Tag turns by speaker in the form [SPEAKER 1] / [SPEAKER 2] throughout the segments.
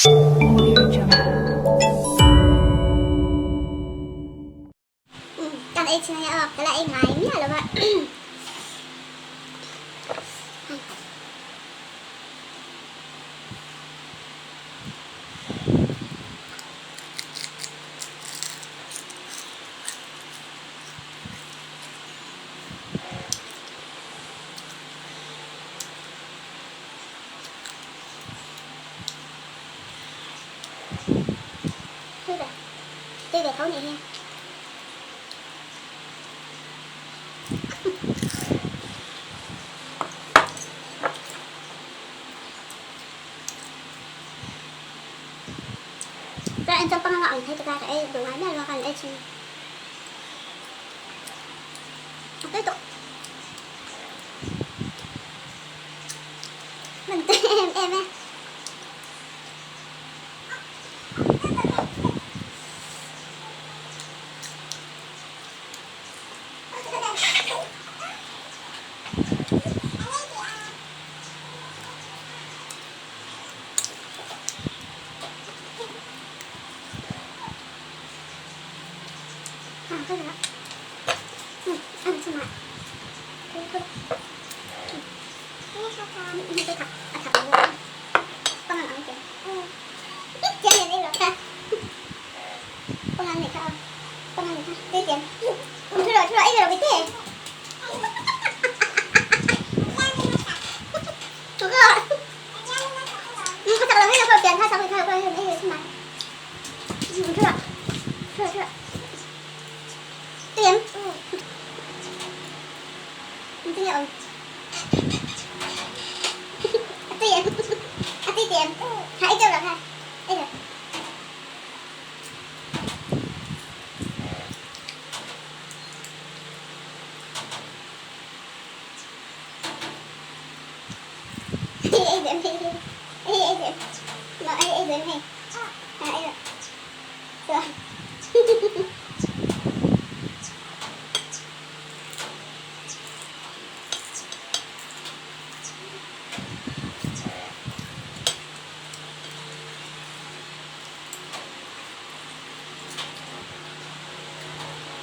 [SPEAKER 1] Audio Jungle.
[SPEAKER 2] Kan ei chin ania aw, ka la ei ngai miah lo va. Tui ve tho nih hi. Ka en chuan panga ang thei chu ka ei duh ngai miah lo a khan ei thin. A tui tawh. Man tui em em e.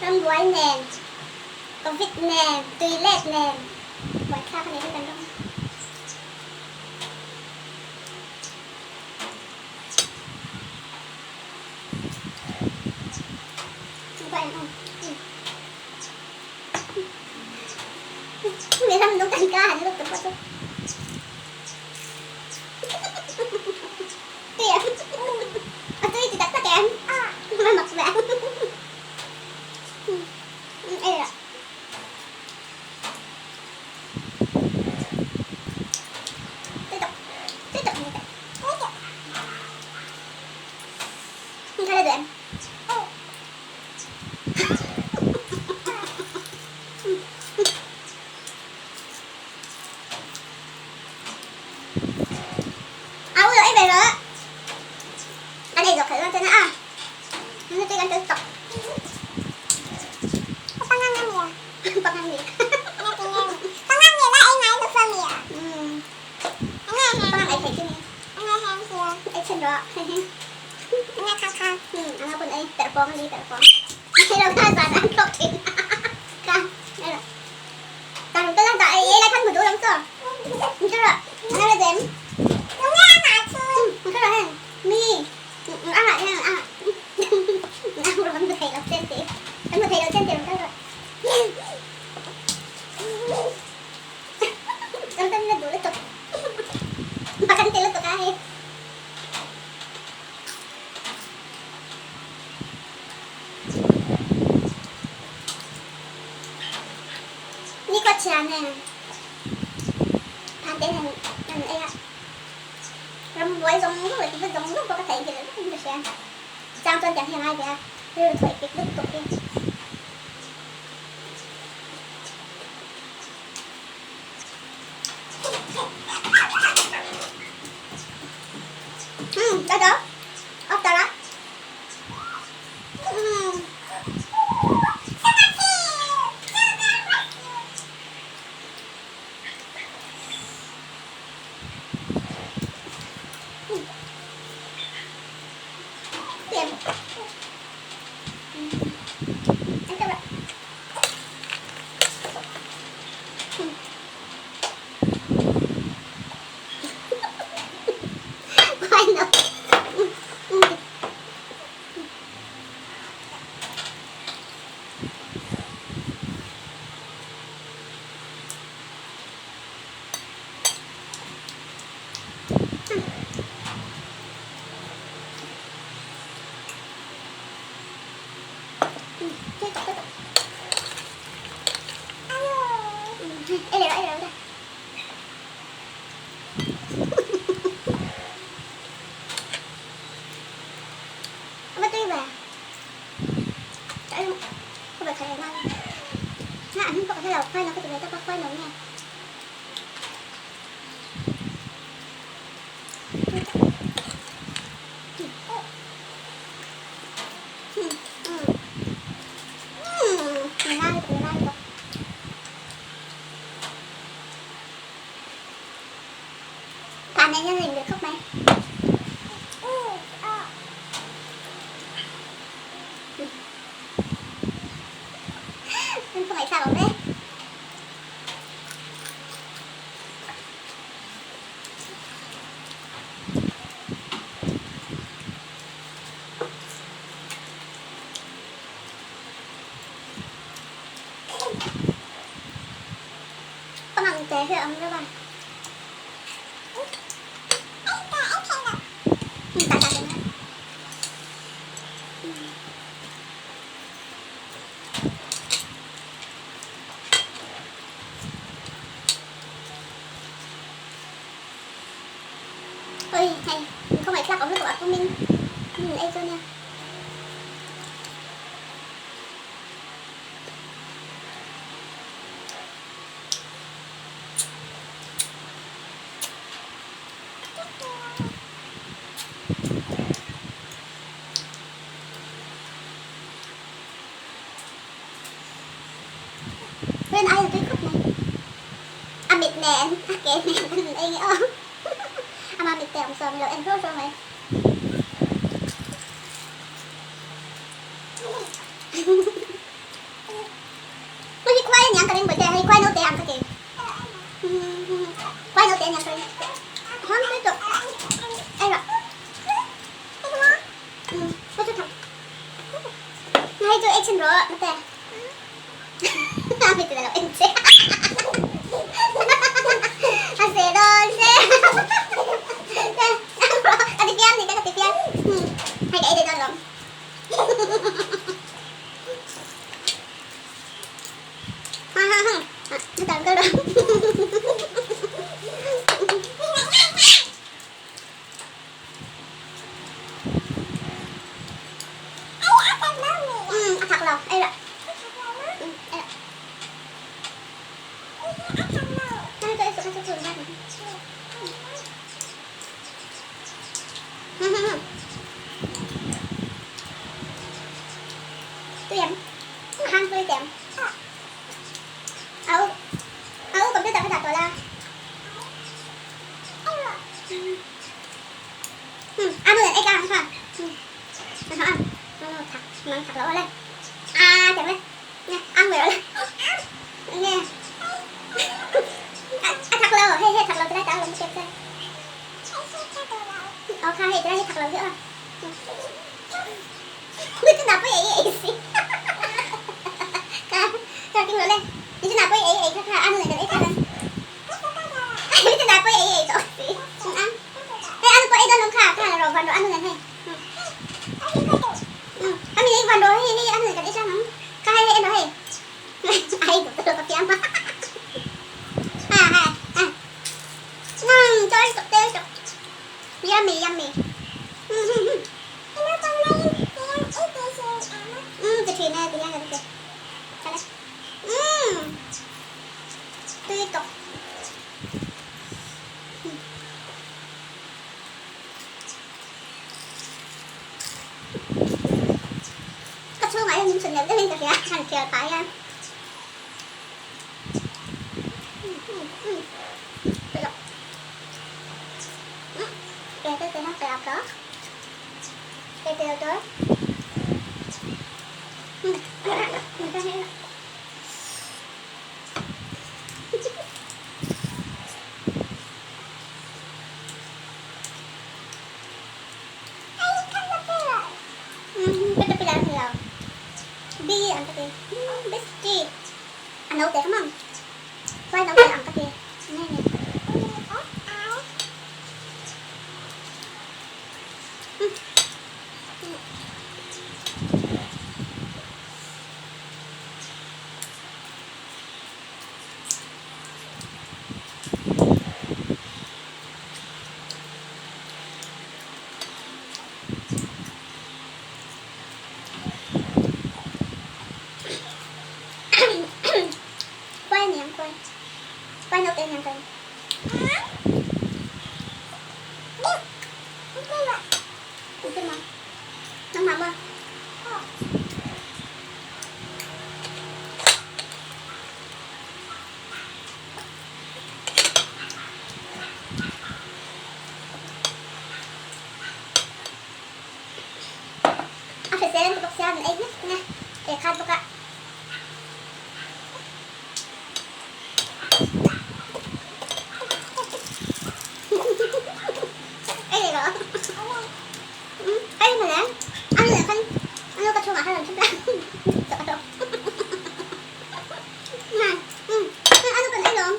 [SPEAKER 2] Rambuai nen, Covid nen, tui let nen buaithlak a nih hi kan ram. Ôi, hei, không phải thlak awm lutuk a pumin ei chu nia. Rin ai a tui khawp mai. A mit nen, a ke nen kan ei nge aw. Ama mit te awm sawn lo en hruau hruau mai. Hei hi khuai aniang ka ring bawihte, hei khuai naute ang ka ti. Khuai naute aniang ka ring. Hawng tui tawh. Ei rawh. Hei chu thak. Hei chu ei chhin rawh mate. A mit lo en che. A se dawn se. Ka ti fiam ni ka ti fiam. Hei ka ei dawn lawm. Ha ha ha. Nó tao cái đó. A thak lo. Ei rawh. Ei rawh. Ka chhungah hian min chhun neuh deuhin ka hria, han khel phah hian. A naute kha mang khuai naute ang ka ti nge ni. A hrisel an ti bawk sia an ei vek nge ei khat bawk a. Ei leh rawh. Ei mawle. A nu leh khan a nu ka chhungah khan rawn chhuk la. Chawh rawh. A nu kan ei lawm.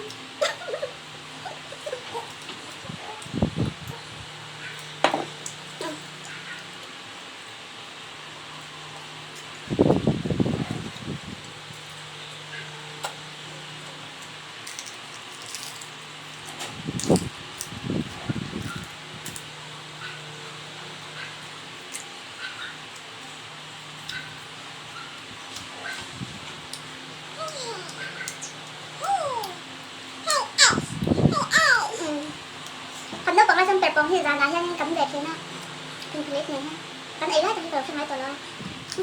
[SPEAKER 2] Kan naupang lai chuan perhpawng hi zanah hianin kan ve thin a, thingpui nen hian kan ei lai tak hi ka lo hre ngai tawh lo a,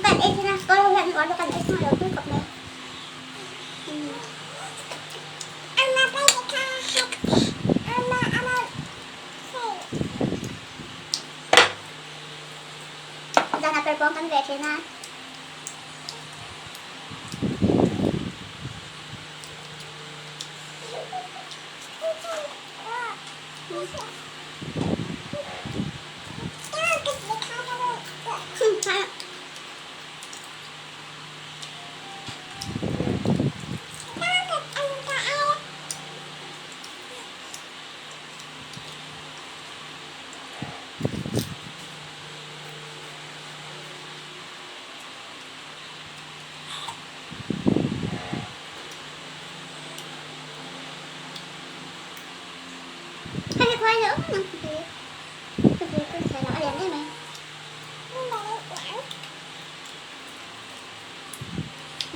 [SPEAKER 2] kan ei thin a, kawl ho hian an uar bawk a, an ei sung a lo pui khawp mai. Zanah perhpawng kan ve thin a. Hei hi khuai leh awm ang thupui thupui chu a lian em mai.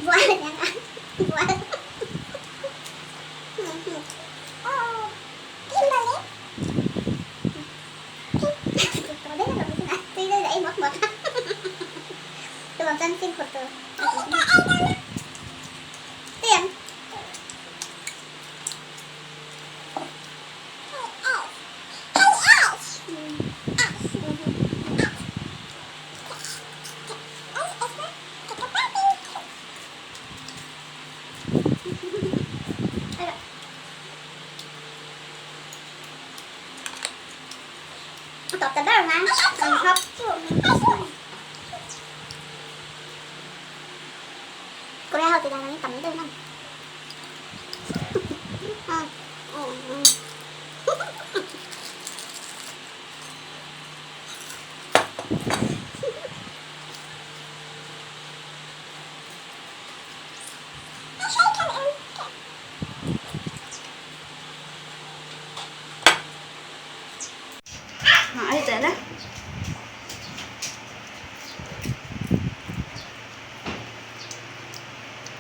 [SPEAKER 2] Bual lian a bual A tawp ta ber ang a, an hawp Korea ho tih dan angin tam deuh ngam.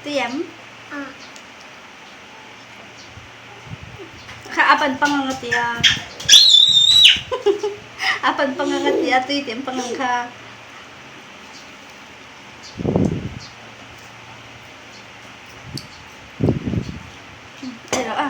[SPEAKER 1] Tui em? Kha a pan pang ang a ti a. A pan pang ang a ti a tui tem pang ang kha. Ei rawh a.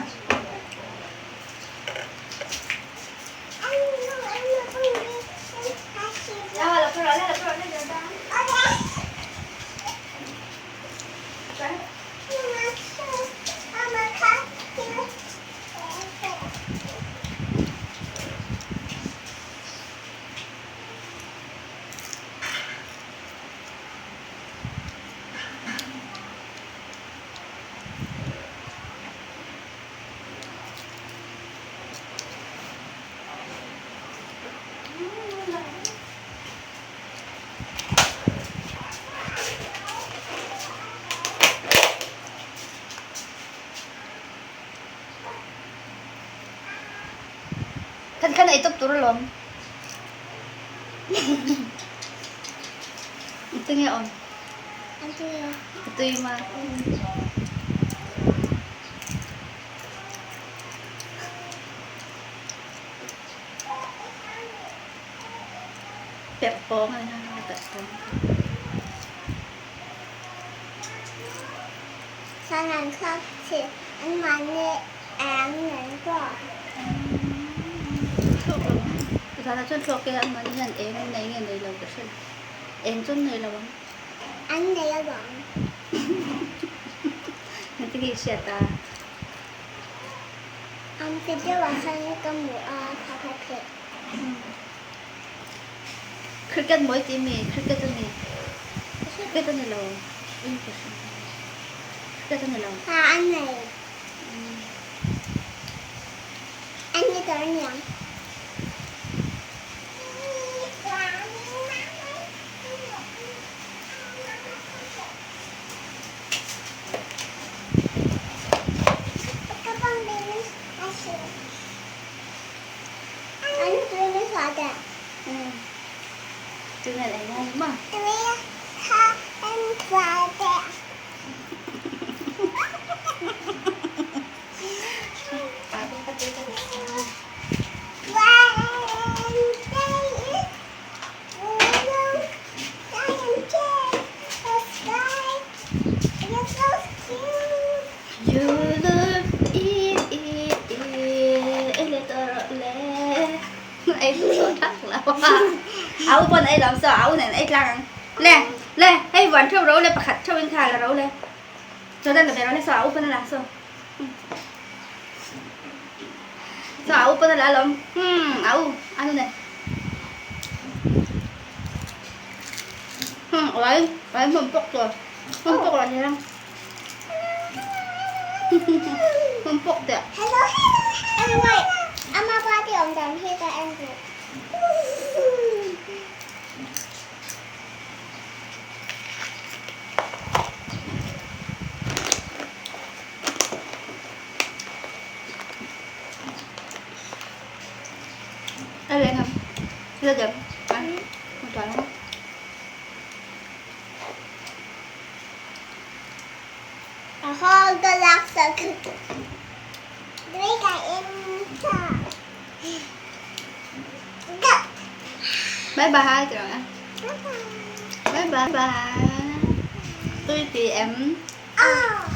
[SPEAKER 1] Khan khan ei tawp tur alawm. Ito nge awm? Ito yung ma. Perh pawng a ni a, perh pawng.
[SPEAKER 2] Sanan kha chi an mahni eng nen pawh.
[SPEAKER 1] Thluak lo ang. Zanah chuan thluak e an mahni hian eng an nei nge nei lo ka hre lo. Eng chu an nei lo ang.
[SPEAKER 2] An nei alawm.
[SPEAKER 1] Engtin nge i hriat a?
[SPEAKER 2] An video ah khan ka hmu a kha kha khi.
[SPEAKER 1] Cricket mawi tih mi? Cricket a ni. Cricket a ni lo. Cricket a ni lo.
[SPEAKER 2] Ha a nei. A ni tawh a niang.
[SPEAKER 1] You look i i i little le ei lu lo thak lo a u pawn ei lawm saw a u nen ei tlang ang le le hei vuan theuh ro le pakhat theuh in kha la ro le Jordan la ve ro le saw a u pawn a la saw saw a u pawn a la lawm hmm a u a nu nen hmm oi oi hmun pawk tur hmun pawk lo hian hmun pawk teh
[SPEAKER 2] Hello hello hello Ama pa te awm dan hi ka en duh.
[SPEAKER 1] Đây lên không? Lên được. Ăn. Một trò đúng không?
[SPEAKER 2] A whole laksa Tui ka in tha. Go.
[SPEAKER 1] Bye bye rồi ạ. Bye bye bye. Tôi thì em
[SPEAKER 2] Oh.